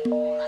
Masih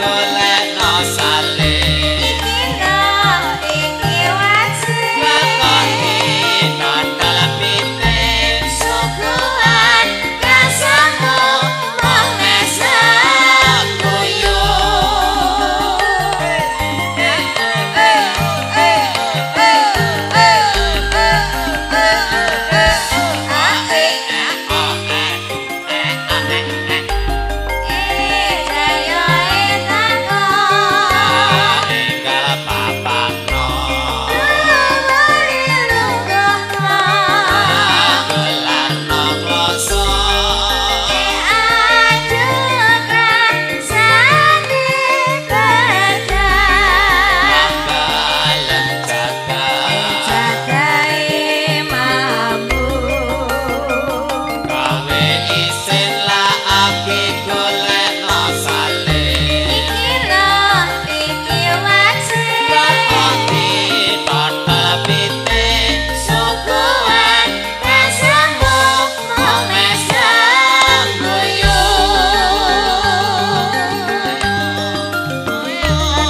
Golekno sale. Iki lho iki wajib. Lakoni total pitik. Suguhan rasamu mung mesem guyu. Jaya etako. Enggal papakno. Luwuri lungguhno. Gelarno kloso. Aduh rasane pedhah. Balem jadah. Jadahe mambu. Gawe isin lagi golekno sale. Iki lho iki wajib. Lakoni total pitik. Suguhan rasamu mung mesem guyu.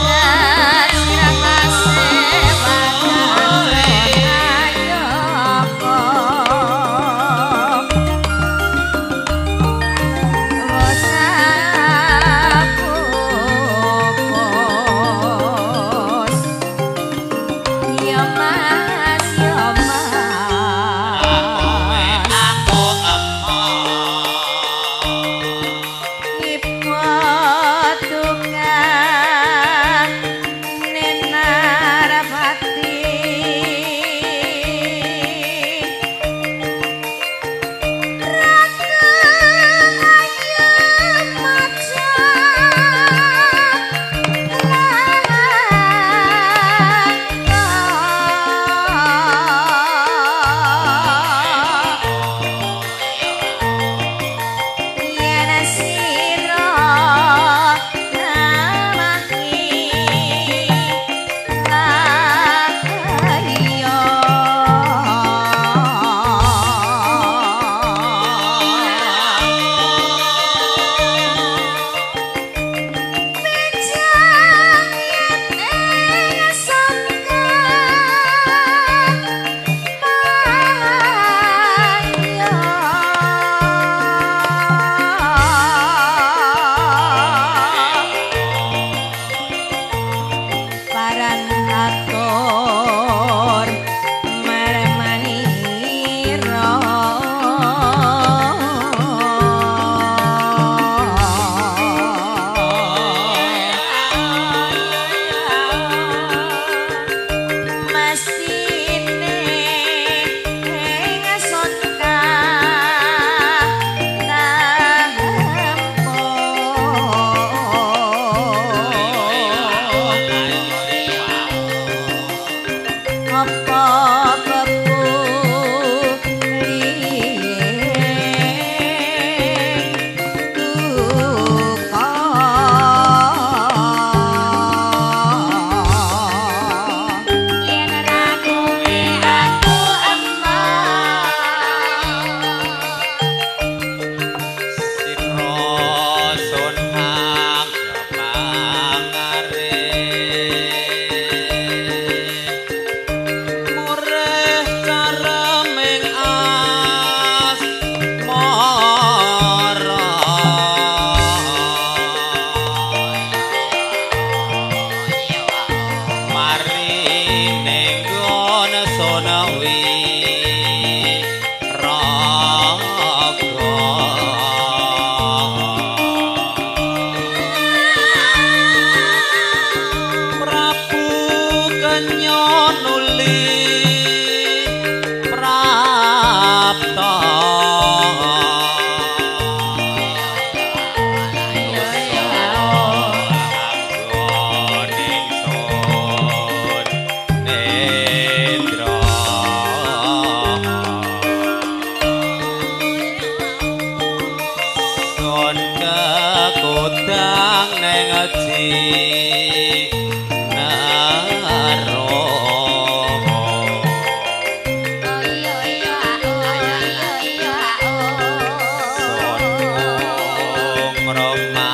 Mas, ya Kowe mas. aku emoh. Ipo tukang nenarapati. Raka ayam maca langka. Yen sira namahi iya. Benjang yen ing sangka pangyo. Paran atur marmanira. Masine ing sonka tampo. Apa pepulih duka. Yen ra kowe aku emoh. Sira sun hang pangare. Mureh careming asmara. Mari ning nggon sun wiraga. Prabu Kenya nuli prapta. Anggoning sun nendra. Sun kekudang ning Naro. Sun Roma.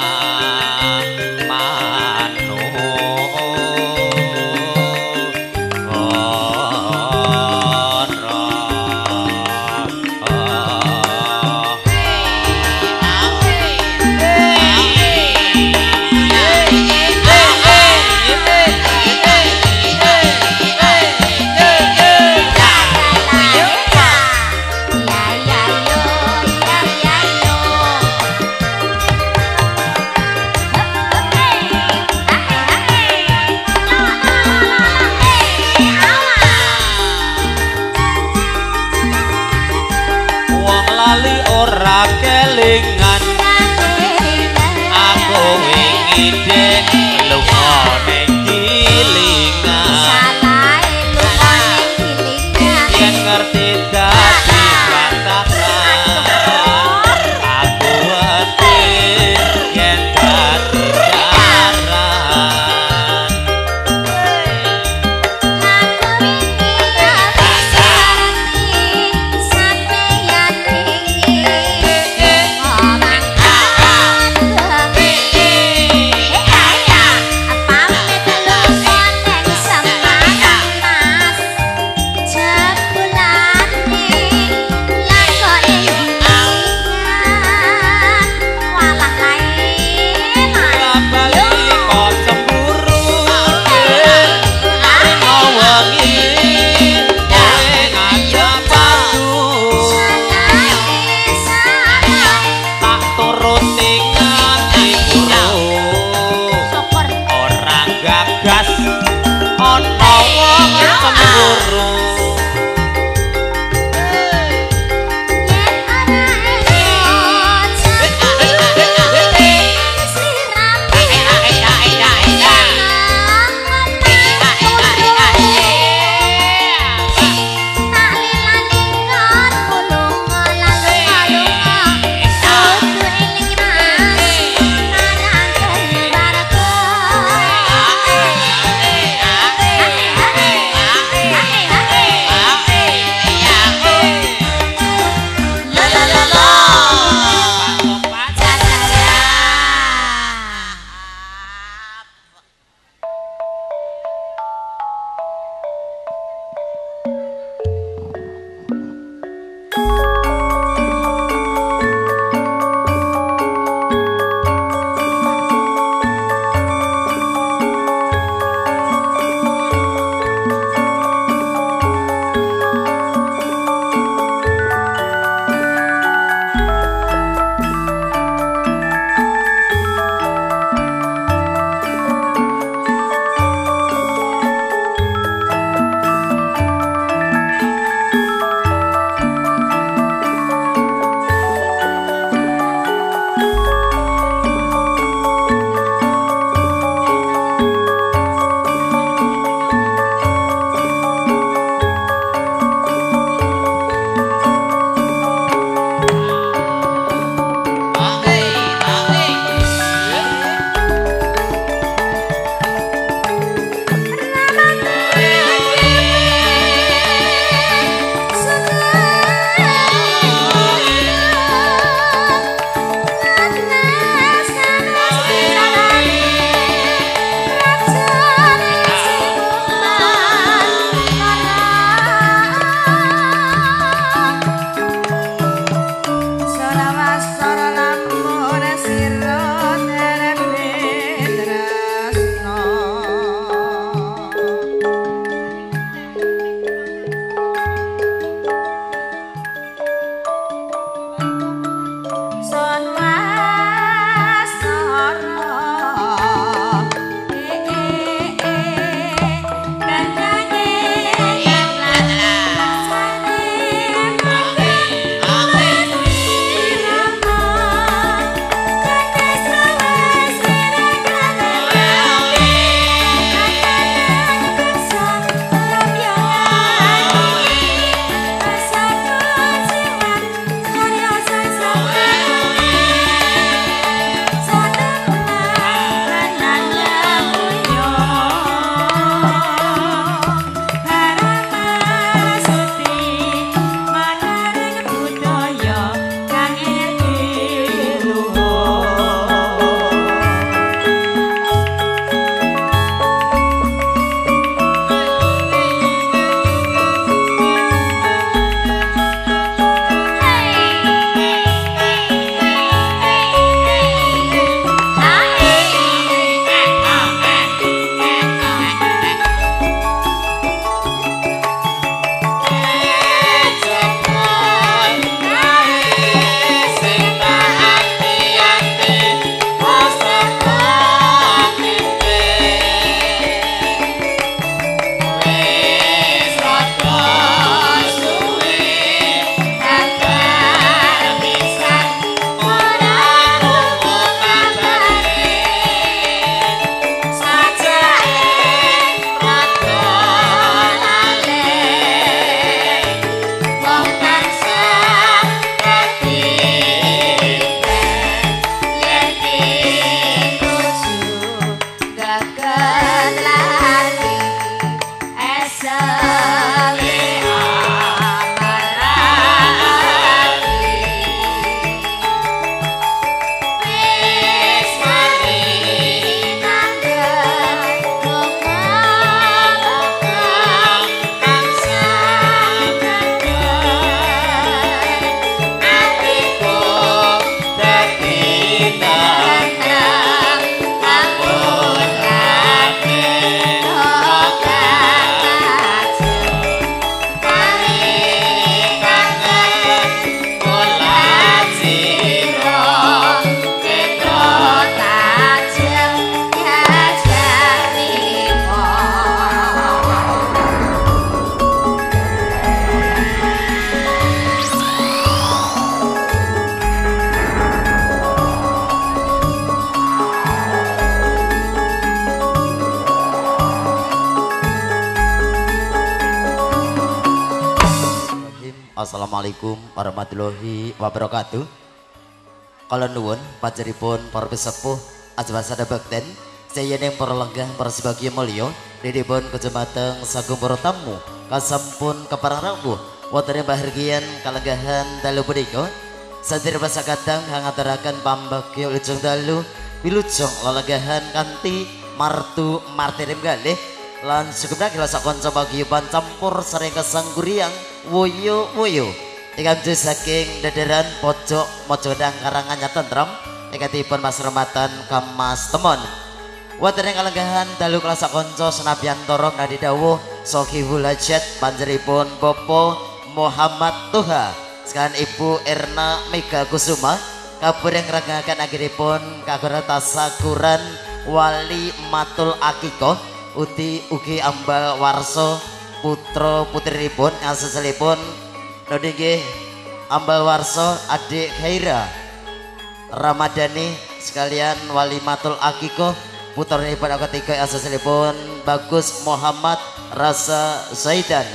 Assalamualaikum warahmatullahi wabarakatuh. Kala nuwun panjenenganipun para sesepuh ajmasada bekten sayening para lenggah para sebagya mulya didipun kejemateng sagung para tamu kasampun keparang rawuh wonten ing pahargyan kalenggahan dalu punika. Sadir pasakadang hangaturaken pambagya wilujeng dalu wilujeng lelenggahan kanthi martu martirim galih lan sugeng sak kanca paguyuban campur sering kesangguriang woyo woyo ingkang saking dederan pojok Mojodang Karanganyar tentrem ingkang dipun pasrematan Kamas Temon. Wonten ing kalenggahan dalu kelas kanca senabyantara nadi dawuh Sohibul Hajat panjenenganipun Bapak Muhammad Tuha sekalian Ibu Erna Mega Kusuma kabur yang ngrengaken akhiripun kagungan tasakuran wali matul akikoh uti ugi ambal warso putra putrinipun aseselipun nggih ambal warso adik Khaira Ramadhani sekalian wali matul akikoh putranipun ketiga aseselipun Bagus Muhammad Rasa Zaidan.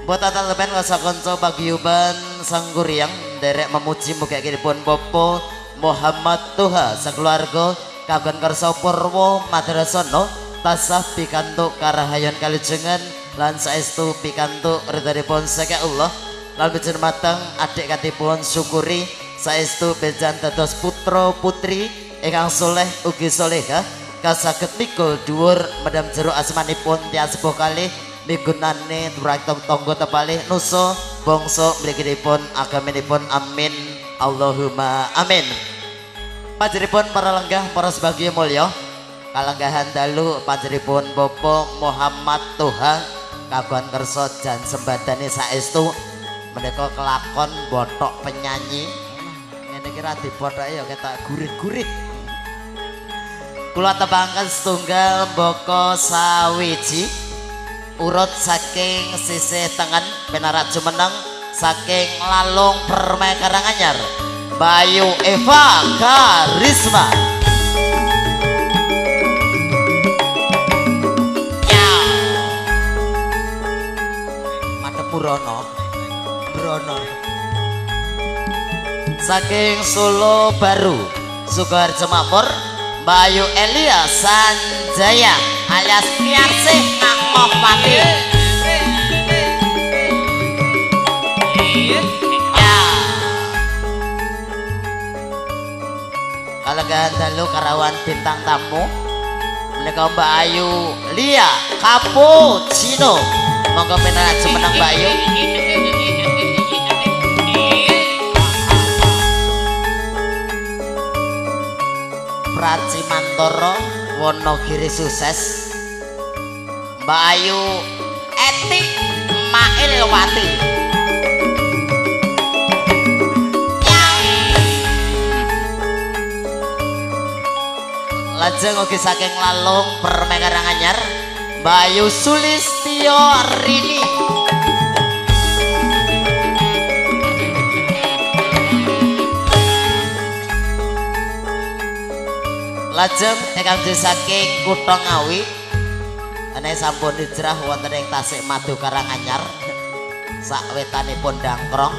Buat teman rasa konco paguyuban Sangguriang derek memuji mugi-mugipun Bapak Muhammad Tuha sakeluarga kagungan kersa purwa madrasono tasah pikantuk karahayon kalijengan lan saestu pikantuk ridhonipun saking Allah lan bejen mateng adik katipun syukuri saestu bejan dados putra putri ingkang soleh ugi solehah kasaget mikul dhuwur mendam jero asmanipun tiyang sepuh kalih migunane turang tangga tepalih nusa bangsa mliginipun agaminipun amin Allahumma amin. Panjenenganipun para lenggah para sebagya mulya kalenggahan dalu panjenenganipun Bapak Muhammad Tuha kagungan kersa jan sembadane saestu menika kelakon bothok penyanyi ngene iki ra dibothoke ya ketok gurih-gurih. Kula tepangken setunggal baka sawiji urut saking sisih tengen penarak jumeneng saking Lalung Permai Karanganyar Bayu Eva Karisma. Ya. Madhep Purono. Brono. Saking Solo Baru Sukoharjo Makmur Bayu Elia Sanjaya alias Kiarsih Ngakmopati. Ya. Kalenggahan dalu karawan bintang tamu menika Mbak Ayu Lia Cappuccino. Monggo pinarak jumeneng Mbak Ayu. Praci Mantoro Wonogiri sukses Mbak Ayu Eti Mailwati. Lajeng ugi saking Lalung Permai Karanganyar Mbak Ayu Sulistyo Rini. Lajeng ingkang saking Kutha Ngawi ene sampun hijrah wonten ing Tasik Madu Karanganyar sakwetanipun Dangkrong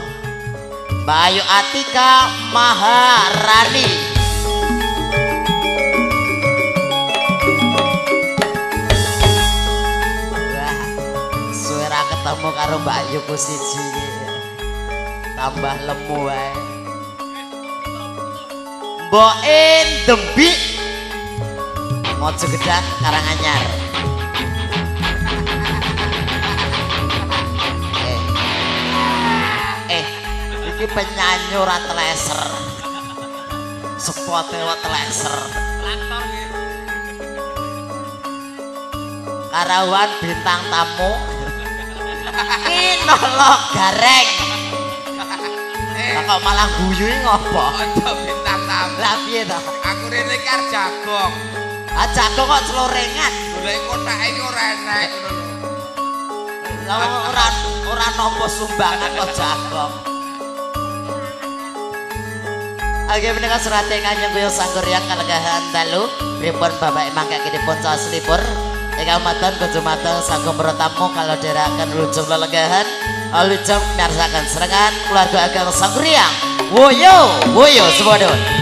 Mbak Ayu Atika Maharani. Wah, suwe ra ketemu karo Mbak Ayu ku siji tambah lemu wae. Mbok Endembi Mojo Gedang Karanganyar. Iki penyanyi ora teleser. Sepote ora teleser. Traktor nggih. Karawan bintang tamu. Kinolo Gareng. Lah kok malah guyu iki ngopo? Aja bintang tamu. Lah piye to? Aku rene iki arep jagong. Ah jagong kok celorengan. Golek kotake iki ora enek ngono lho. Lah ora nampa sumbangan kok jagong. Oke menika surate Kanjeng Kuyung Sangkuriang kalenggahan dalu pripun bapak mangkakenipun saos libur ingkang maton kunjumateng sagung para tamu kalau dherekaken wilujeng lelenggahan Lujeng miarsaken serangan keluarga Ageng Sangkuriang. Woyo, woyo semono.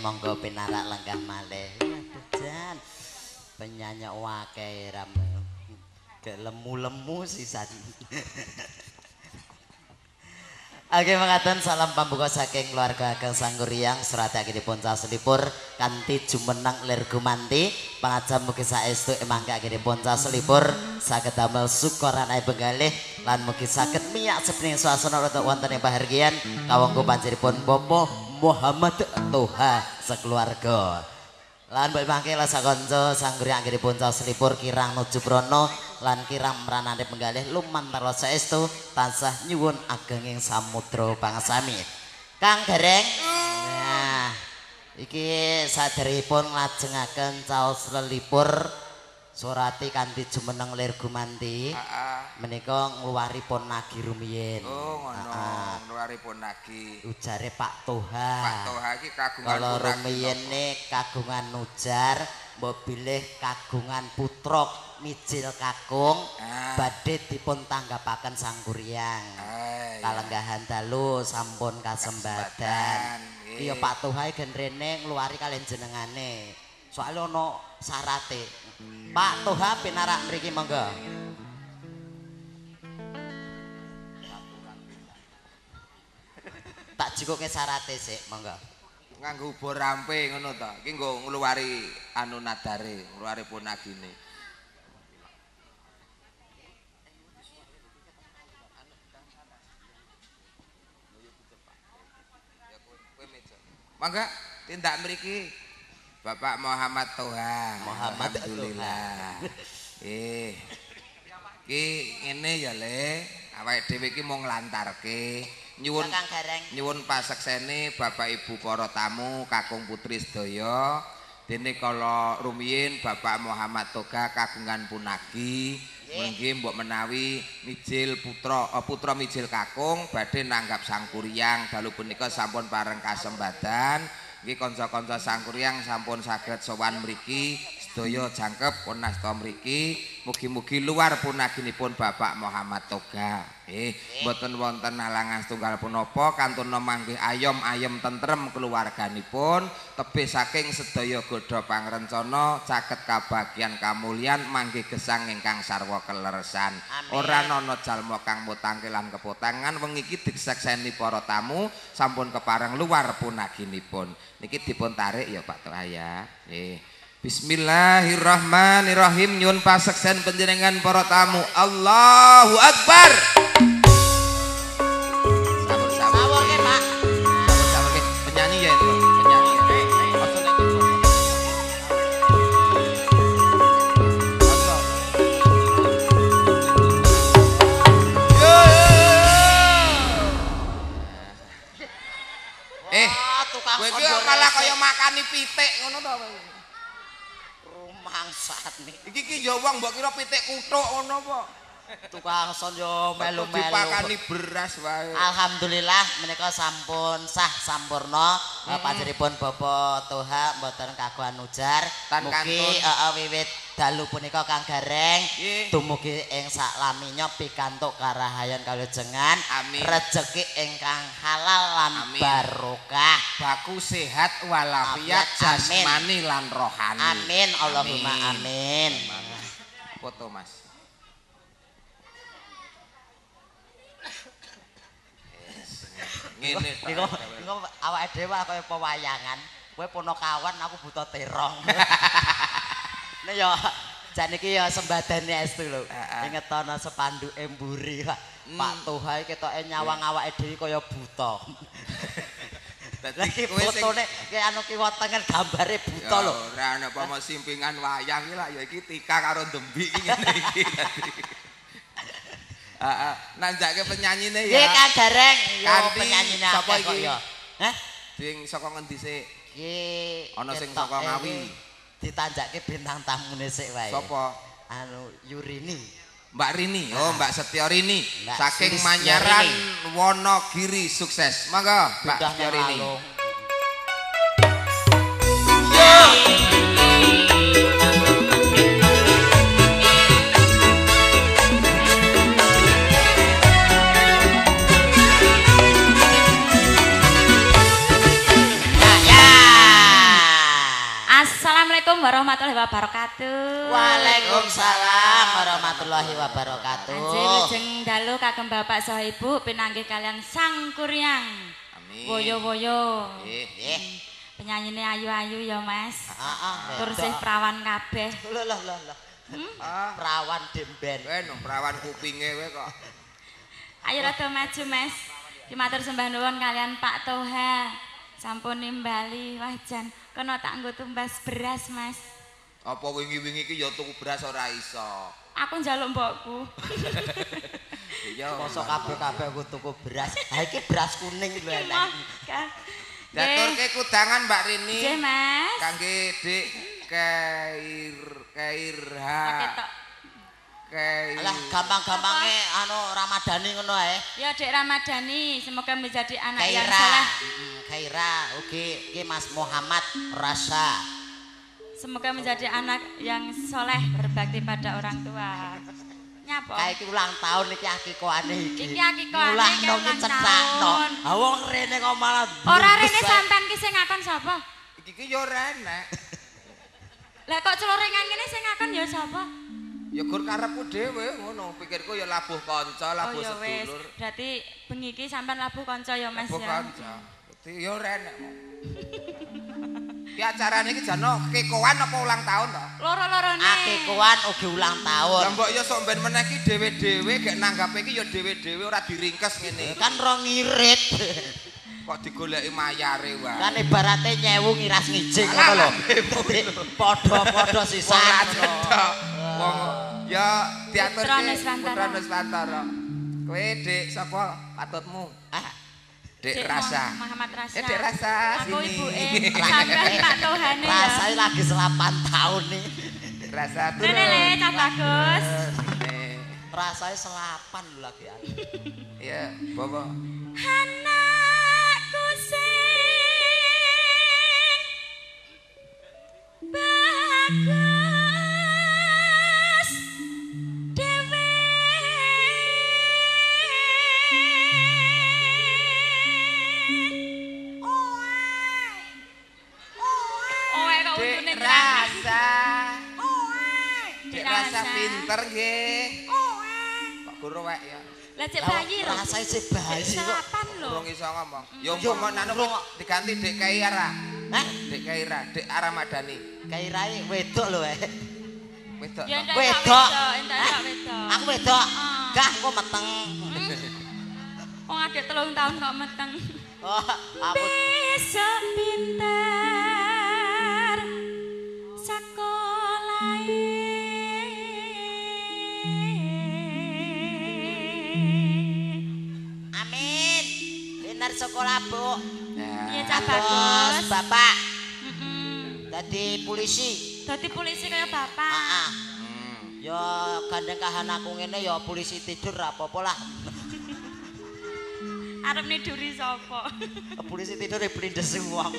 Monggo pinarak lenggah malih. Aduh jan. Penyanyi akeh ram. Gak lemu-lemu sisan. Oke mekaten salam pambuka saking keluarga Ageng Sangkuriang suratipun caselipur kanthi jumeneng lir gumanti pangajam mugi saestu emangke anggenipun caselipur saged damel syukuran ae benggalih lan mugi saged miyak sepening suasana untuk wonten ing pahargyan kawangku panjenenganipun Bapak Muhammad Toha sekeluarga. Lan mbok mangke sakanca Sangkuriang anggenipun caselipur kirang nuju prana lan kirang mranane penggalih lumantar saestu tansah nyuwun agenging samudra pangasami. Kang Gareng. Nah, iki saderipun nglajengaken caos lelipur surati kanthi jumeneng lir gumanti. Menika ngluwari pon nagi rumiyin. Oh, ngono. Ngluwari pon nagi. Ujare Pak Toha. Pak Toha iki kagungan kala rumiyin kagungan ujar mbok bilih kagungan putra mijil kakung badhe dipun tanggapaken Sangkuriang. Kalenggahan dalu sampun kasembadan. Iya Pak Toha gen rene ngluwari kalian jenengane. Soale ana syarate. Pak Toha pinarak mriki monggo. Tak jukuke syarate sik monggo. Nganggo ubo rampe ngono to. Iki nggo ngluwari anu nadare, ngluwari punagine. Mangga tindak mriki Bapak Muhammad Toha. Muhammad Alhamdulillah. Iki ngene ya Le, awake dhewe iki mung nglantarke nyuwun nyuwun paseksene Bapak Ibu para tamu kakung putri sedaya. Dene kala rumiyin Bapak Muhammad Toha kagungan punagi mengki mbok menawi mijil putra putra mijil kakung badhe nanggap Sangkuriang dalu punika sampun pareng kasembadan. Nggih kanca-kanca Sangkuriang sampun saged sowan mriki sedaya jangkep pun asta mriki mugi-mugi luar punaginipun Bapak Muhammad Toga. Mboten wonten halangan setunggal punapa kantun manggih ayom-ayem tentrem keluarganipun tebih saking sedaya godha pangrencana caket kabagyan kamulyan manggih gesang ingkang sarwa keleresan. Ora ana jalma kang mutangke lan kepotangan wengi iki disekseni para tamu sampun kepareng luar punaginipun. Niki dipun tarik ya Pak Toha ya. Nggih. Bismillahirrahmanirrahim nyuwun paseksen panjenengan para tamu. Allahu Akbar. Sawur-sawur ke Pak. Sawur-sawur ke penyanyi ya itu, penyanyi. Ojo nek ojo. Kowe iki malah kaya makani pitik ngono to. Mangsane. Iki ki ya wong mbok kira pitik kuthuk ngono apa? Tukang son yo melu-melu. Dipakani beras wae. Alhamdulillah menika sampun sah sampurna panjenenganipun Bapak Toha mboten kagungan ujar. Mugi wiwit dalu punika Kang Gareng dumugi ing saklaminya pikantuk karahayan kawujengan rejeki ingkang halal lan barokah. Baku sehat walafiat jasmani lan rohani. Amin Allahumma amin. Foto Mas. Ngene niku awake dhewe kaya pewayangan. Kowe ponokawan aku buta terong. Nek ya jan iki ya sembadane estu lho. Inget ana sepanduke mburi Pak. Pak Toha iki ketoke nyawang awake dhewe kaya buta. Dadi fotone ki anu kiwa tengen gambare buta lho. Ora ana apa simpingan wayang iki lah ya iki Tika karo Dembi iki ngene iki dadi. Heeh, nanjake penyanyine ya. Nggih Kang Gareng, yo penyanyine sapa iki? Hah? Sing saka ngendi sik? Iki ana sing saka Ngawi. Ditanjake bintang tamune sik wae. Sapa? Anu Yurini. Mbak Rini, oh Mbak Setyorini saking Manyaran Wonogiri sukses. Monggo Mbak Setyorini. Yo. Assalamualaikum warahmatullahi wabarakatuh. Waalaikumsalam warahmatullahi wabarakatuh. Wilujeng dalu kagem Bapak saha Ibu pinanggih kalian Sang Kuryang. Amin. Woyo-woyo. Nggih. Penyanyine ayu-ayu ya, Mas. Heeh. Tur sih prawan kabeh. Lho lho lho. Prawan demben. Kowe no prawan kupinge kowe kok. Ayo rada maju, Mas. Ki matur sembah nuwun kalian Pak Toha. Sampun nimbali wah jan kono tak nggo tumbas beras, Mas. Apa wingi-wingi iki ya tuku beras ora iso. Aku njaluk mbokku. Iya, mosok kabeh-kabeh aku tuku beras. Ha iki beras kuning lho enak. Diaturke kudangan Mbak Rini. Nggih, Mas. Kangge Dik Keirha. Alah gampang-gampange anu Ramadhani ngono ae. Ya Dik Ramadhani, semoga menjadi anak yang saleh. Khaira, ugi iki Mas Muhammad Rasa. Semoga menjadi anak yang soleh, berbakti pada orang tua. Nyapa? Kae iki ulang tahun iki akikane iki. Iki akikane iki ulang tahun. Ha wong rene kok malah ora rene sampean ki sing ngakon sapa? Iki ki ya ora enak. Lah kok celorengan ngene sing ngakon ya sapa? Ya gur karepku dhewe ngono, pikirku ya labuh kanca, labuh sedulur. Berarti bengi iki sampean labuh kanca ya Mas ya. Labuh kanca. Dadi ya ora enak. Ki acarane iki jane kekoan apa ulang tahun to? Loro-lorone. Akekoan ugi ulang tahun. Lah mbok ya sok ben meneh iki dhewe-dhewe gek nanggape iki ya dhewe-dhewe ora diringkes ngene. Kan rong ngirit. Kok digoleki mayare wae. Kan ibarate nyewu ngiras ngijing ngono lho. Padha-padha sisan. Wong ya diaturke Putra Nuswantara. Kowe Dik sapa patutmu? Ah. Dek Rasa. Muhammad Rasa. Dek Rasa aku sini. Ibuke sampean Pak Tohane ya. Rasane lagi 8 tahun nih. Rasa turun. Rene le cah bagus. Rasane 8 lho lagi. Iya, bawa. Anakku sing bagus. Bagus dhewe. Oe kok untune rasa. Dek rasa Rasa. Pinter nggih. Kok guru wek ya. Lah cek bayi lho. Rasane sik bayi kok. Sarapan lho. Urung iso ngomong. Ya umpama nanu diganti Dek Kaira. Hah? Dek Kaira, Dek Aramadani. Kairae wedok lho eh. Wedok. Ya toh? entek Wedok. entek wedok. Aku wedok. Ah. Gah engko meteng. Wong adek 3 tahun kok meteng. Oh, aku Besok pinter sekolahe. Amin. Pinter sekolah, Bu. Iya Nah, cah Terus bagus. bapak Heeh. dadi polisi. Dadi polisi kaya bapak. Heeh. Hmm. Ya gandeng kahan aku ngene ya polisi tidur ra apa-apa lah. Arep niduri sapa? Polisi tidur ya blindes wong.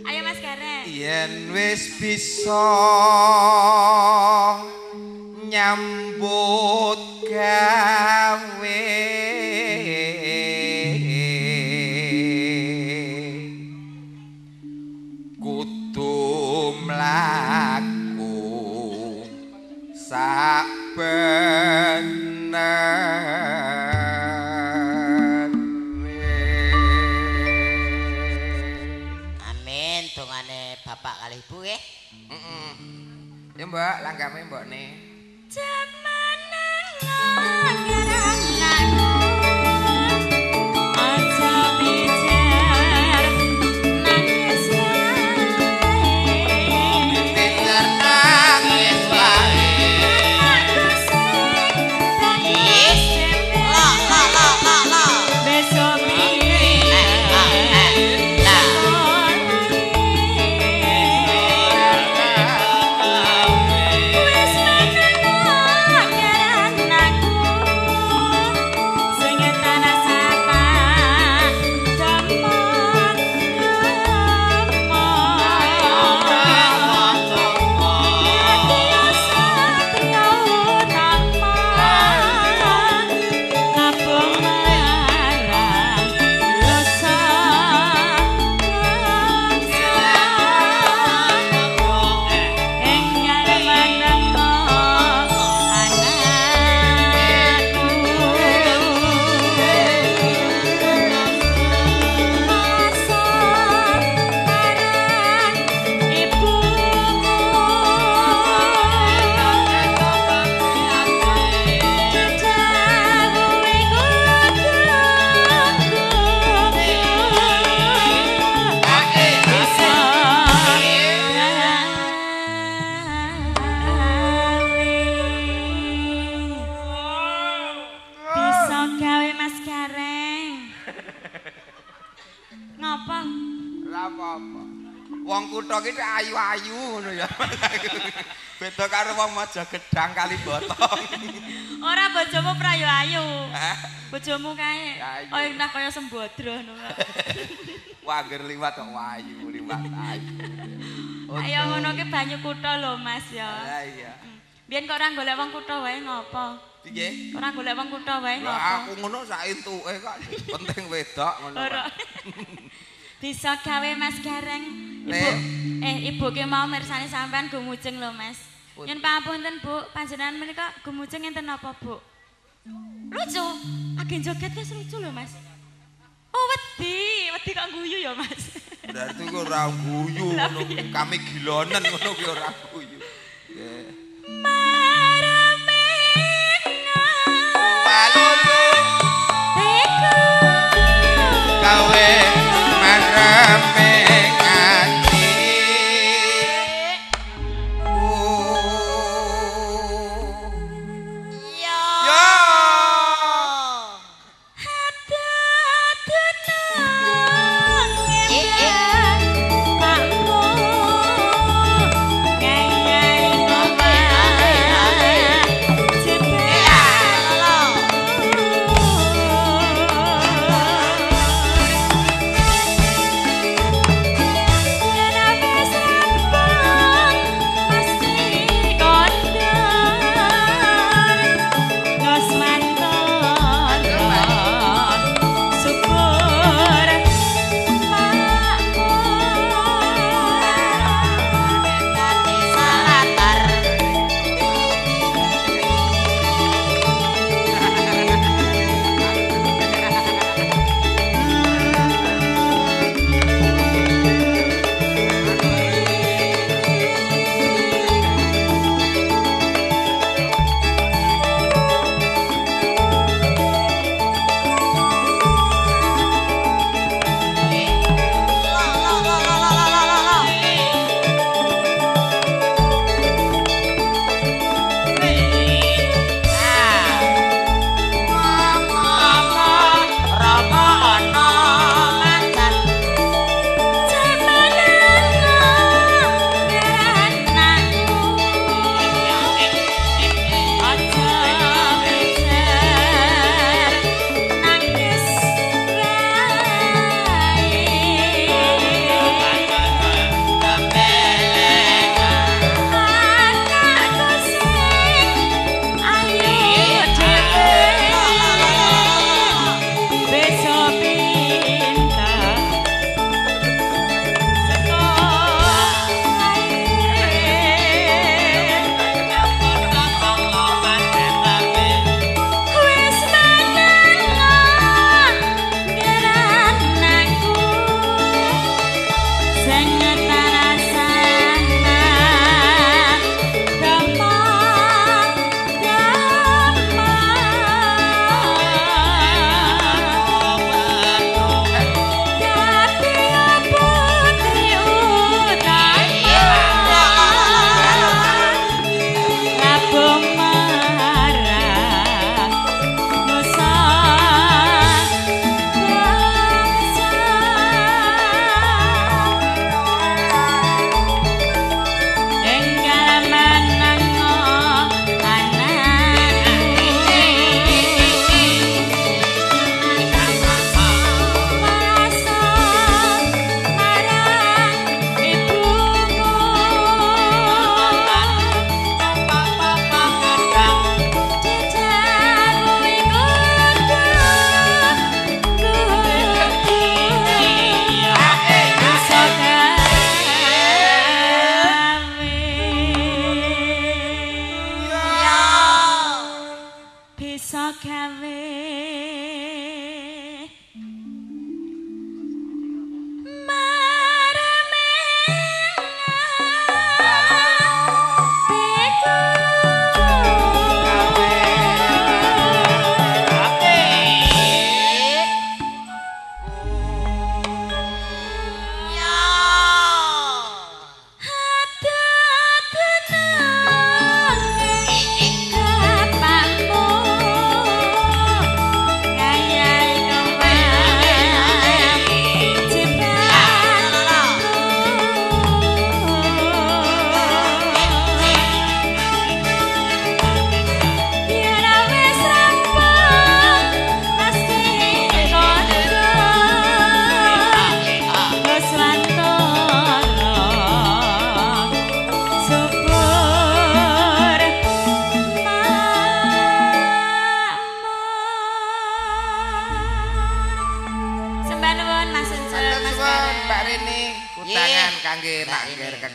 Ayo Mas Gareng. Yen wis bisa nyambut gawe kudu mlaku sak benere. Amin dongane bapak kalih ibu nggih. Heeh. Ya Mbak, langgame mbok ne. Aja pijer nangis wae. Pinter nangis wae. Aku sing nangis dhewe. La la la la la. Besok Eh, ah, eh, la. Wis meneng anakku sing tanah sapa demon satria utama ngabung marang dosa bangsa. Enggal menengo anakku. Masa marang ibumu. Dawuhe kudu bisa gawe. Bisa gawe Mas Gareng. Ngapa? Ora apa-apa. Wong kutha ki ayu-ayu ngono ya. Beda karo wong Maja Gedang kali botong. Ora bojomu prayo ayu. Hah? Bojomu kae. Ayu. Oh nah kaya sembodro ngono. Wah, angger liwat kok ayu, liwat ayu. Ayo ngono ki banyu kutha lho Mas ya. Lah iya. Biyen kok ora golek wong kutha wae ngopo? Piye? Ora golek wong kutha wae Lah ngopo? aku ngono sak entuke kok. Penting wedok ngono. Ora. Bisa gawe Mas Gareng. Ibu, Le. ibu ki mau mirsani sampean gumujeng lho Mas. Yen pangapunten Bu, panjenengan menika gumujeng enten napa Bu? Lucu. Agen joget wis lucu lho Mas. Oh wedi, wedi kok guyu ya Mas. Berarti ku ora guyu ngono kuwi. Kami gilonen ngono kuwi ora guyu. Nggih. Palulu gawe mareme ati. Yo. Yo. Eh, eh. Pakmu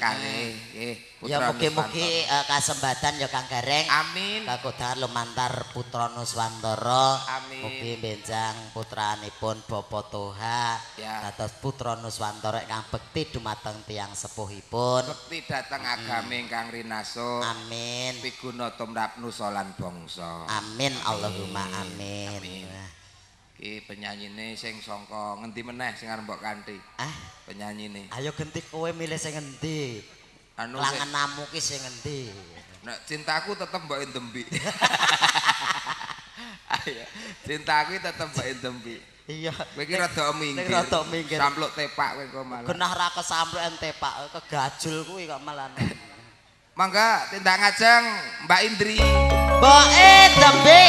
kalih nggih. Ya mugi-mugi kasembatan ya Kang Gareng. Amin. Kakodahan lumantar Putra Nuswantara. Amin. Mugi benjang putranipun Bapak Toha dados Putra Nuswantara ingkang bekti dumateng tiyang sepuhipun. Bekti dhateng agami ingkang rinaso. Amin. Piguna tumrap nusa lan bangsa. Amin Allahumma amin. Amin. Iki penyanyine sing sangka ngendi meneh sing arep mbok kanthi? Ah, penyanyine. Ayo genti kowe milih sing ngendi? Anu langenamu ki sing ngendi? Nek cintaku tetep mbok endembi. Ayo, cintaku tetep mbok endembi. Iya. Kowe iki rada minggir. Rada minggir. Sampluk tepak kowe kok malah. Genah ra kesampluk tepak, kegajul kuwi kok malah. Mangga tindak ngajeng Mbak Indri. Mbok Endembi.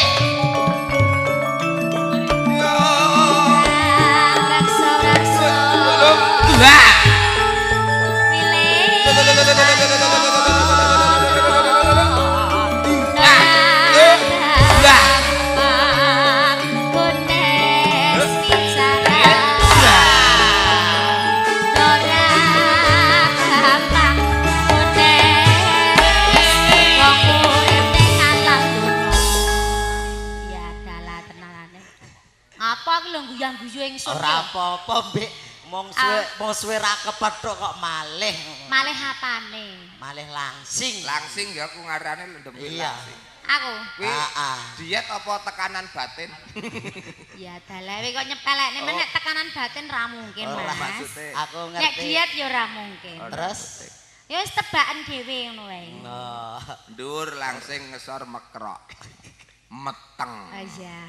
Ora apa-apa, Mbik. Mong suwe ra kepethuk kok malih. Malih apane? Malih langsing. Langsing ya aku ngarane lendembe langsing. Aku. Heeh. Diet apa tekanan batin? Ya dalah kowe kok nyepelekne men nek tekanan batin ra mungkin, Mas. Aku ngerti. Nek diet ya ora mungkin. Terus ya wis tebakan dhewe ngono wae. Ndur langsing ngesor mekrok. Meteng. Iya.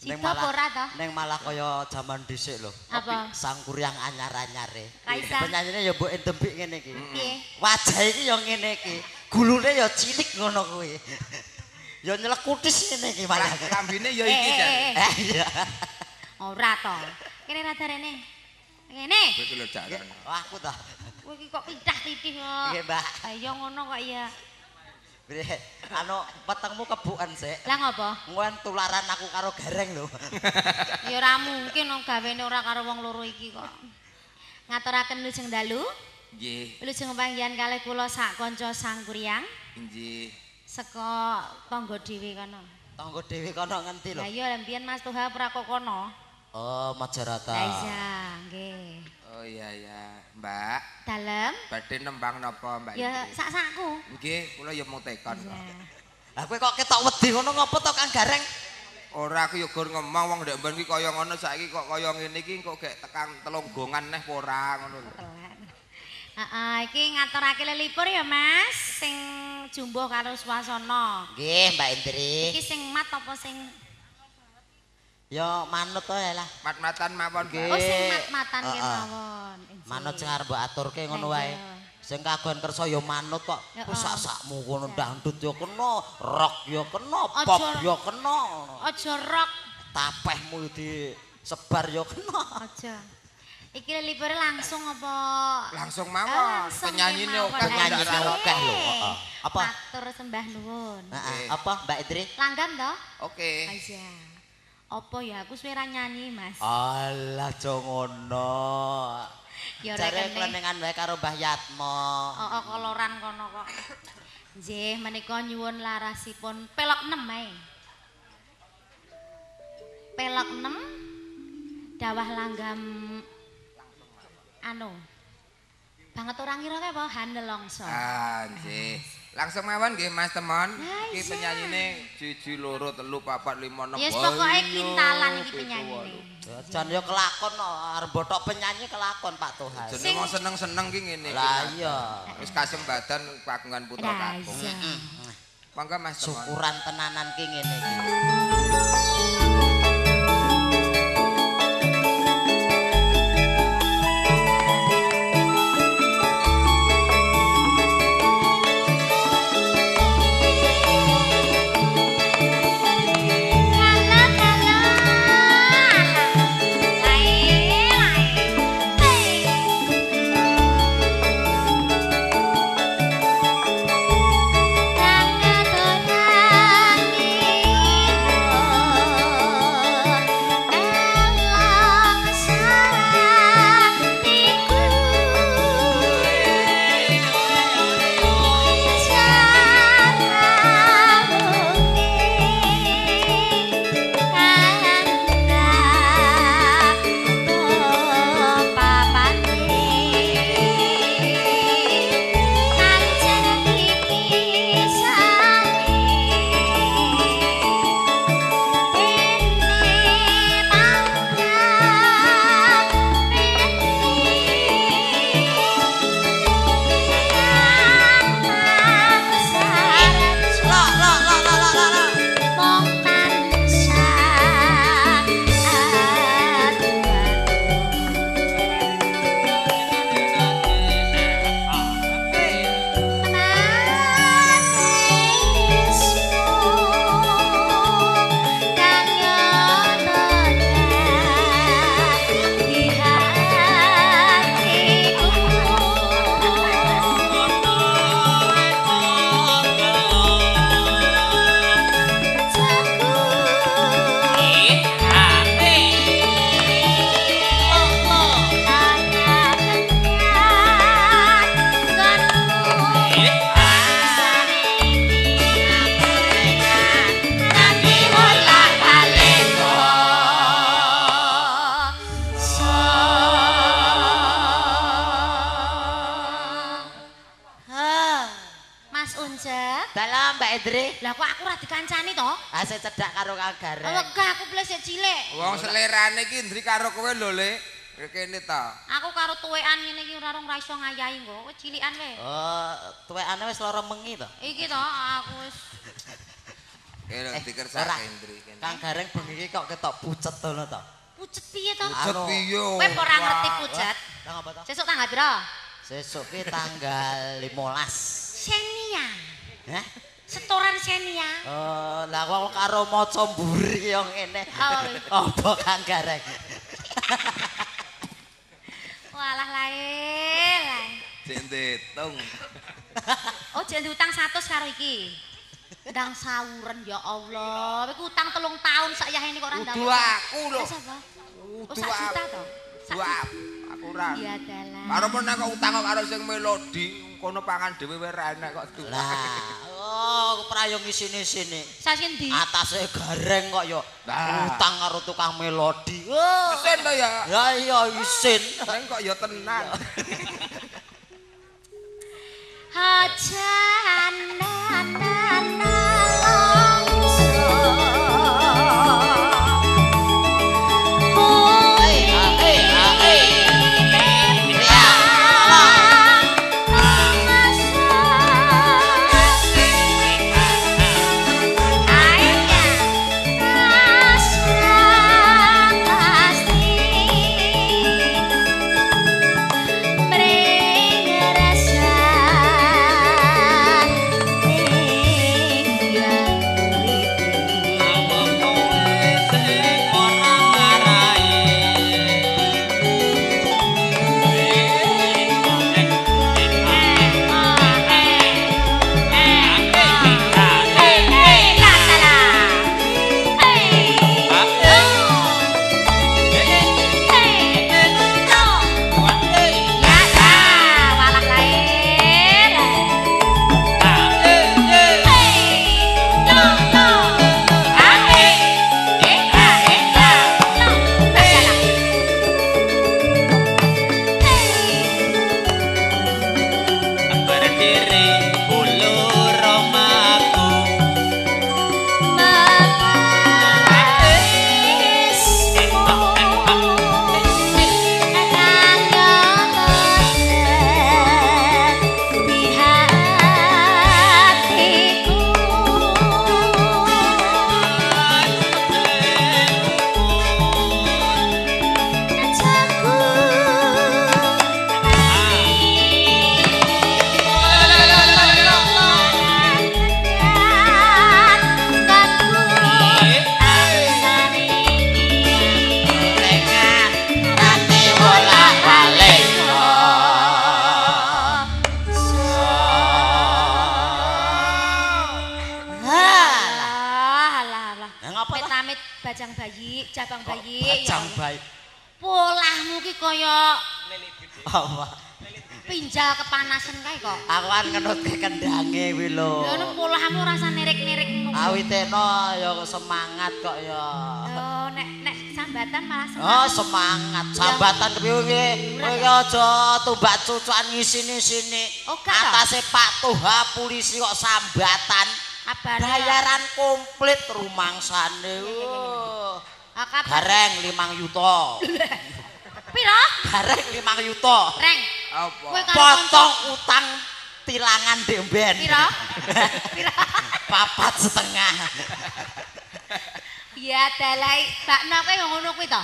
Neng malah, neng malah kaya jaman dhisik lho. Apa? Sangkuriang anyar-anyare. Penyanyine ya mbok endembik ngene iki. Wajah iki ya ngene iki. Gulune ya cilik ngono kuwi. Ya nyelekutis ngene iki malah. Lambine ya iki jare. Iya. Ora to. Kene rada rene. Ngene. Kowe iki lho jaran. Wah, aku ta. Kowe iki kok pitah-pitih kok. Nggih, Mbak. Ayo ngono kok ya. Anu petengmu kebuken sik. Lah ngopo? Nguen tularan aku karo Gareng lho. Ya ora mungkin wong gawene ora karo wong loro iki kok. Ngaturaken wilujeng dalu. Nggih. Wilujeng panggihan kalih kula sak kanca Sangkuriang. Nggih. Saka tangga dhewe kono. Tangga dhewe kono ngendi lho? Lah iya lha mbiyen Mas Toha ora kok kono. Oh, Majarata. Lah iya, nggih. Oh iya iya, Mbak. Dalem. Badhe nembang napa, Mbak? Ya sak-sakku. Nggih, kula ya mung tekon kok. Lah kowe kok ketok wedi ngono ngopo to Kang Gareng? Ora aku ya gur ngomong wong ndek mben ki kaya ngono saiki kok kaya ngene iki kok gek tekan telung gongan neh apa ora ngono lho. Heeh, iki ngaturake lelipur ya Mas, sing jumbuh karo swasana. Nggih, Mbak Indri. Iki sing mat apa sing ya manut wae lah. Mat-matan mawon. Oh sing mat-matan kemawon. Manut sing arep mbok aturke ngono wae. Sing kagon kersa ya manut kok. Wis sak-sakmu ngono dangdut ya kena, rock ya kena, pop ya kena. Aja rock. Tapehmu disebar ya kena. Aja. Iki lelipure langsung apa? Langsung mawon. Penyanyine akeh, penyanyine akeh lho, heeh. Apa? Matur sembah nuwun. Heeh. Apa Mbak Indri? Langgam to? Oke. Iya. Apa ya aku suwe ra nyanyi, Mas. Alah aja ngono. Ya ora jare klenengan wae karo Mbah Yatmo. Heeh, koloran kono kok. Nggih, menika nyuwun larasipun pelok 6 ae. Pelok 6 dawah langgam anu. Banget ora ngira kae apa hanelongso. Ah, nggih. Langsung mawon nggih Mas Temon. Iki penyanyine 1 2 3 4 5 6. Ya pokoke kintalan iki penyanyine. Jan ya kelakon arep bothok penyanyi kelakon Pak Toha. Jenenge wong seneng-seneng ki ngene iki. Lah iya. Wis kasembadan kagungan putra kakung. Monggo Mas Temon. Syukuran tenanan ki ngene iki. Kala Uncek. Dalam Mbak Endri. Lah kok aku ora dikancani to? Ah sing cedhak karo Kang Gareng. Wegah aku plesek cilik. Wong selerane iki Indri karo kowe lho, Le. Kene ta. Aku karo tuwekan ngene iki ora ora iso ngayahi engko. Kowe cilikan wae. Oh, tuwekane wis lara mengi to. Iki to aku wis kene dikersake Indri kene. Kang Gareng bengi iki kok ketok pucet ngono to. Pucet piye to? Pucet piye? Kowe ora ngerti pucet. Lah ngapa to? Sesuk tanggal pira? Sesuk ki tanggal 15. Senia. Hah? Setoran Senia. Oh, lah wong karo maca mburi yo ngene. Apa Kang Gareng? Walah lae, lae. Jek nditung. Oh, jek utang 100 karo iki. Ndang sawuren ya Allah. Kowe utang 3 tahun sak yahene kok ora ndang. Kudu aku lho. Oh, sak juta to? Kudu aku ora. Ya dalah. Karo meneh kok utang karo sing melodi, kono pangan dhewe wae ra enak kok. Lah, oh, prayong isine-sine. Sasi ndi? Atase Gareng kok ya utang karo tukang melodi. Oh. Isin to ya? Ya iya isin. Neng kok ya tenan. Jabang bayi. Bajang bayi. Polahmu ki kaya apa? Pinjal kepanasan kae kok. Aku kan ngenutke kendange kuwi lho. Lha ngono polahmu rasa nirik-nirik ngono. Awiteno ya semangat kok ya. Oh, nek nek sambatan malah semangat. Oh, semangat. Sambatan kepiye kowe? Kowe aja tumbak cucukan ngisini-sini. Atase Pak Tuha polisi kok sambatan. Bayaran komplit rumangsane. Gareng 5 yuta. Piro? Gareng 5 yuta. Reng. Apa? Potong utang tilangan ndek mben. Piro? Piro? 4,5. Ya dalai, bakno kowe yo ngono kuwi to.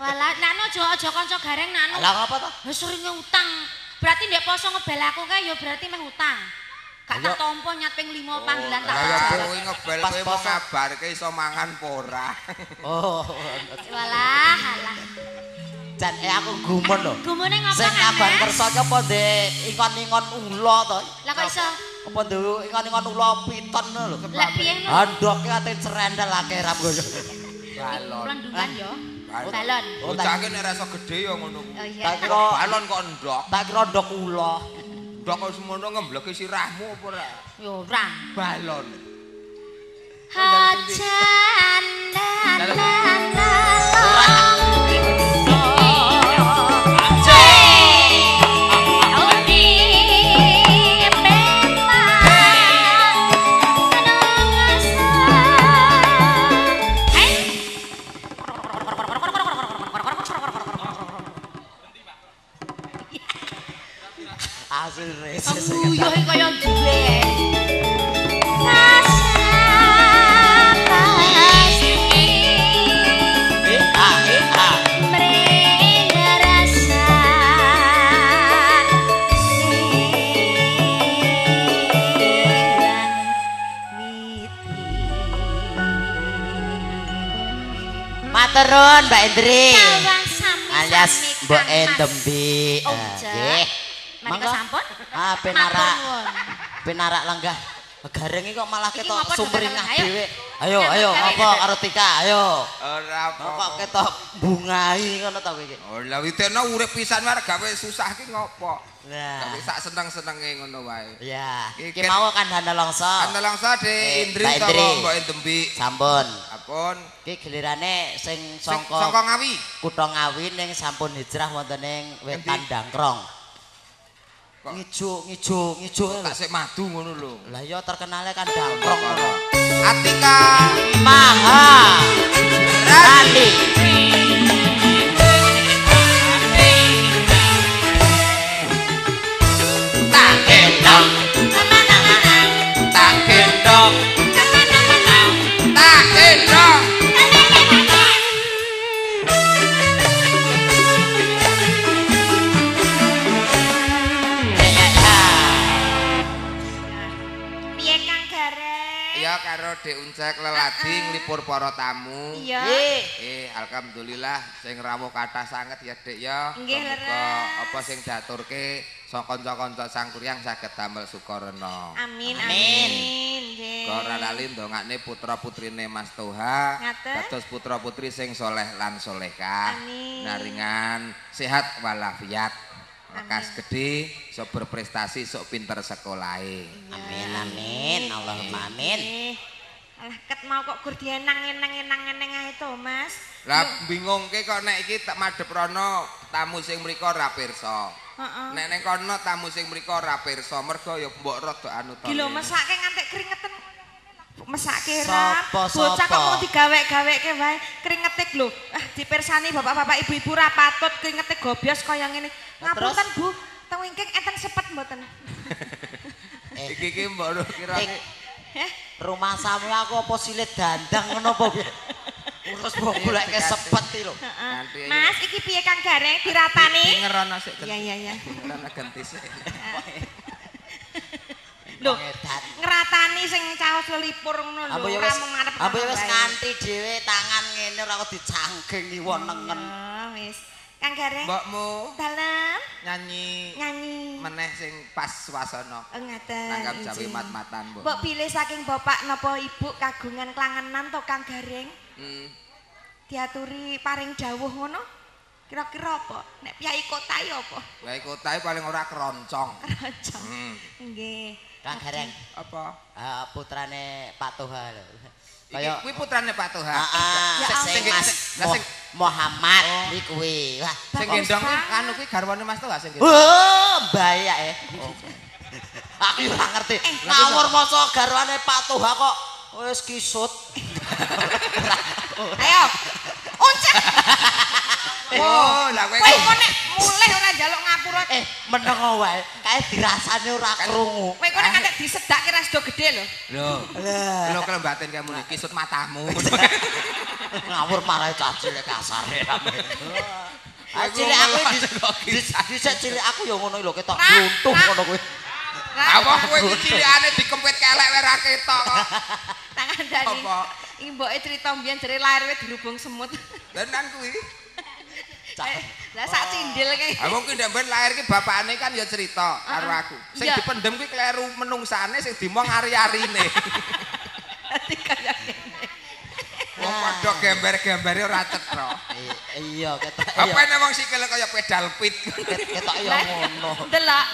Walah, nakno aja kanca Gareng nakno. Lah ngapa to? Wis seringe utang. Berarti ndek poso ngebel aku kae ya berarti meh utang. Gak tak tompo nyat ping 5 panggilan tak. Lah ya kowe ngebel kowe mau ngabarke iso mangan apa ora. Oh. Walah, alah. Jan aku gumun lho. Gumune ngapa? Sing kabar kersa ki apa ndek ingon-ingon ula to? Lah kok iso? Apa ndek ingon-ingon ula piton lho. Lah piye ngono? Andoke ate cerendel akeh ram koyo. Balon. Plendungan yo. Balon. Bocah ki nek rasa gedhe ya ngono kuwi. Tak kira balon kok endok. Tak kira ndok ula. Ndok kok semono ngembleki sirahmu apa ora? Ya ora. Balon. Hajan Nguyuhe kaya duwe. Maturun Mbak Indri. Alias Mbok Endembi. Nggih. Mangga sampun. Ah penarak. Penarak lenggah. Gareng iki kok malah ketok sumringah dhewe. Ayo ayo apa karo Tika ayo. Ora apa. Kok ketok bungai ngono ta kowe iki. Oh lha witena urip pisan wae gawe susah ki ngopo. Lah. Gawe sak seneng-senenge ngono wae. Iya. Iki mau kandhane longso. Kandhane longso Dik Indri utawa Mbok Endembi. Sampun. Sampun. Iki gilirane sing saka saka Ngawi. Kutha Ngawi ning sampun hijrah wonten ing Wetan Dangkrong. Ngijo ngijo ngijo tak sik madu ngono lho. Lah iya terkenale kan dangkrong ngono. Atika Maha Rani. Tak gendong tak gendong tak gendong. Karo Dek Uncek leladi nglipur para tamu. Iya. Alhamdulillah sing rawuh kathah sanget ya Dek ya. Nggih leres. Apa sing diaturke saka kanca-kanca Sangkuriang saged damel sukarena. Amin amin. Nggih. Ora lali ndongakne putra-putrine Mas Toha dados putra-putri sing soleh lan solehah. Naringan sehat walafiat. Lekas gedhe, sok berprestasi, sok pinter sekolahe. Amin amin, Allahumma amin. Alah ket mau kok gur dienang-enang-enang-enang ae to, Mas. Lah bingungke kok nek iki tak madhep rono tamu sing mriko ora pirsa. Heeh. Nek ning kono tamu sing mriko ora pirsa, mergo ya mbok rada anu to. Ki lho mesake ngantek kringeten. Mesake ra. Bocah kok mau digawe-gaweke wae kringete lho. Ah dipirsani bapak-bapak ibu-ibu ra patut kringete gobyos kaya ngene. Ngapunten Bu, teng wingking enten sepet mboten? Iki iki mbok kira rumah samu aku apa silit dandang ngono apa piye? Urus mbok goleke sepet iki lho. Mas, iki piye Kang Gareng diratani? Ngerono sik. Iya iya iya. Ngerono ganti sik. Lho, ngratani sing caos lelipur ngono lho, ora mung ngarep. Ambo wis nganti dhewe tangan ngene ora kok dicangking iwo nengen. Wis. Kang Gareng. Mbokmu dalem nyanyi. Nyanyi. Meneh sing pas swasana. Ngaten. Nanggap jawi mat-matan, Mbok. Mbok pilih saking bapak napa ibu kagungan klangenan to Kang Gareng? Diaturi paring dawuh ngono? Kira-kira apa? Nek piyai kota ya apa? Piyai kota paling ora keroncong. Keroncong. Nggih. Kang Gareng. Apa? Putrane Pak Toha lho. Kaya kuwi putrane Pak Toha. Heeh. Sing Mas Muhammad iki kuwi. Wah, sing gendong anu kuwi garwane Mas Toha sing gendong. Oh, mbayak e. Aku ora ngerti. Ngawur masa garwane Pak Toha kok wis kisut. Ayo. Uncek. Oh, lah kowe kok nek mulih ora njaluk ngapura. Meneng wae. Kae dirasane ora krungu. Kowe kok nek ngantek disedake ra sedo gedhe lho. Lho. Lho kelembaten kamu nih kisut matamu. Ngawur marah cah cilik kasar. Cilik aku dhisik cilik aku ya ngono lho ketok gluntuh ngono kuwi. Apa kowe iki cilikane dikempit kelek wae ra ketok kok. Tak kandhani. Iki mboke crita mbiyen jere lahir wae dirubung semut. Tenan kuwi. Lah sak cindil kae. Ha mungkin ndek ben lahir ki bapakne kan ya cerita karo aku. Sing dipendem kuwi kleru menungsane sing dimong ari-arine. Dadi kaya ngene. Wong padha gember-gembere ora cetha. Iya ketok. Apa nek wong sikile kaya pedal pit. Ketok ya ngono. Ndelok.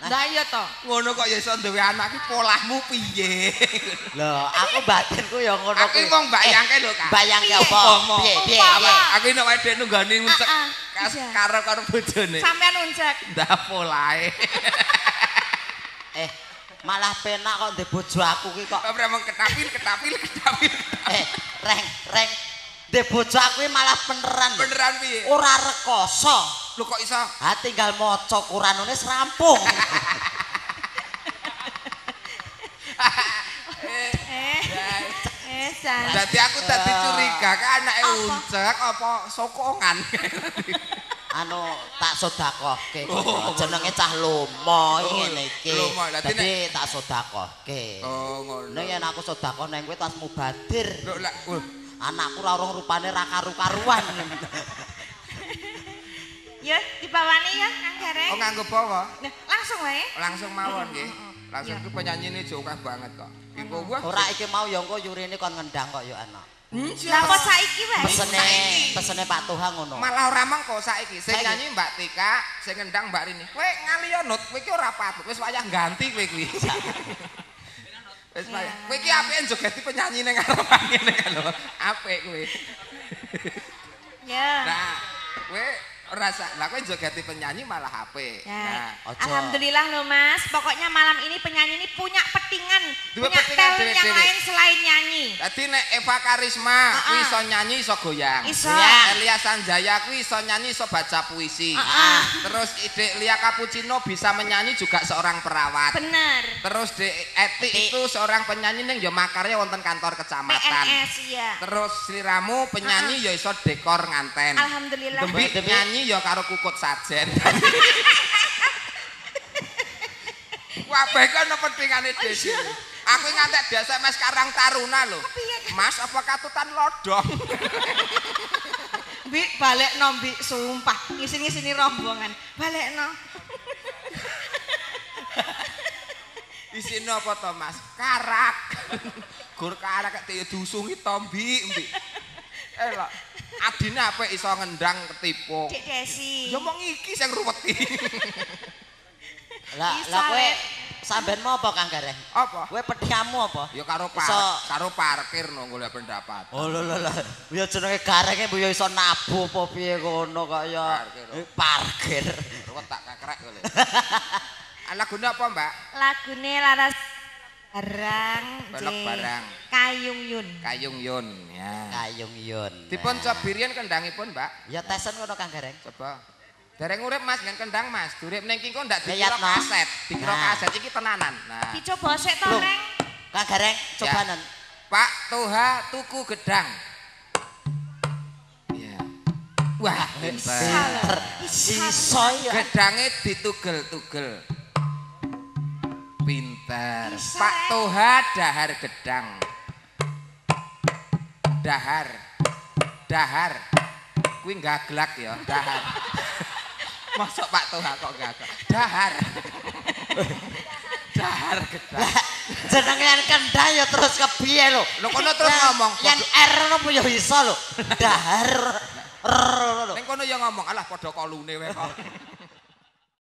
Lah iya to. Ngono kok ya iso duwe anak ki polahmu piye? Lho, aku batinku ya ngono kuwi. Aku mung mbayangke lho, Kak. Bayangke apa? Piye piye? Aku nek wae dhek nunggoni uncek karo karo bojone. Sampeyan uncek. Ndak polahe. Malah penak kok ndek bojo aku ki kok. Ora mung ketapil ketapil ketapil. Reng reng. Ndek bojo aku malah beneran. Beneran piye? Ora rekoso. Lho kok iso? Ha tinggal maca Quranune serampung. Jan. Dadi aku dadi curiga ka anake uncek apa sokongan. Anu tak sedekahke. Jenenge cah lomo ngene iki. Dadi tak sedekahke. Oh ngono. Nek yen aku sedekah nang kowe tas mubadir. Lho lak anakku ora urung rupane ra karu-karuan. Ya dibawani ya Kang Gareng. Oh nganggo bawa. Nah, langsung wae. Langsung mawon nggih. Langsung ku penyanyine jauh banget kok. Iku wah. Ora iki mau ya engko yurine kon ngendang kok ya anak. Lah kok saiki wae? Pesene Pak Tuhan ngono. Malah ora mengko saiki. Sing nyanyi Mbak Tika, sing ngendang Mbak Rini. Kowe ngaliyo nut, kowe iki ora patut. Wis wayah ganti kowe kuwi. Wis wayah. Kowe iki apike njogeti penyanyi ning ngarepan ngene lho. Apik kowe. Ya. Nah, kowe rasa lah kowe njogeti penyanyi malah apik. Nah, alhamdulillah lho Mas, pokoknya malam ini penyanyi ini punya petingan, punya talent yang lain selain nyanyi. Dadi nek Eva Karisma kuwi iso nyanyi iso goyang. Elia Sanjaya kuwi iso nyanyi iso baca puisi. Terus Dek Lia Cappuccino bisa menyanyi juga seorang perawat. Bener. Terus Dek Eti itu seorang penyanyi ning ya makarya wonten kantor kecamatan. PNS iya. Terus sliramu penyanyi ya iso dekor nganten. Alhamdulillah. Demi nyanyi ya karo kukut sajen. Kabeh ki ana petingane dhewe. Aku ngantek biasa Mas Karang Taruna lho. Mas apa katutan lodong? Mbik balekno Mbik, sumpah ngisin-ngisini rombongan. Balekno. Isine apa to Mas? Karak. Gur karak diusungi to Mbik, Mbik. Elok. Adine apik iso ngendang ketipu. Dik Desi. Ya mong iki sing ruwet iki. Lah, lah kowe sampeanmu apa Kang Gareng? Apa? Kowe pethiamu apa? Ya karo karo parkir no golek pendapat. Oh lho lho lho. Ya jenenge Garenge mbok ya iso nabuh apa piye ngono kok ya. Parkir. Ruwet tak kakrek kowe. Lagune apa, Mbak? Lagune Laras Barang, Pelok Barang. Kayung Yun. Kayung Yun, ya. Kayung Yun. Dipun cobi riyen kendangipun, Mbak. Ya tesen ngono Kang Gareng. Coba. Dereng urip Mas, ngen kendang Mas. Durip ning kingko ndak dikira kaset, dikira kaset iki tenanan. Nah. Dicoba sik to, Reng. Kang Gareng, cobanen. Pak Toha tuku gedang. Ya. Wah, pinter. Iso ya. Gedange ditugel-tugel. Pinter. Pak Toha dahar gedang. Dahar. Dahar. Kuwi gaglak ya, dahar. Masuk Pak Toha kok gaglak. Dahar. Dahar gedang. Jenenge yen kendang ya terus kepiye lho? Lho kono terus ngomong. Yen R ngono ya iso lho. Dahar. R lho. Ning kono ya ngomong, alah padha kolune wae kok.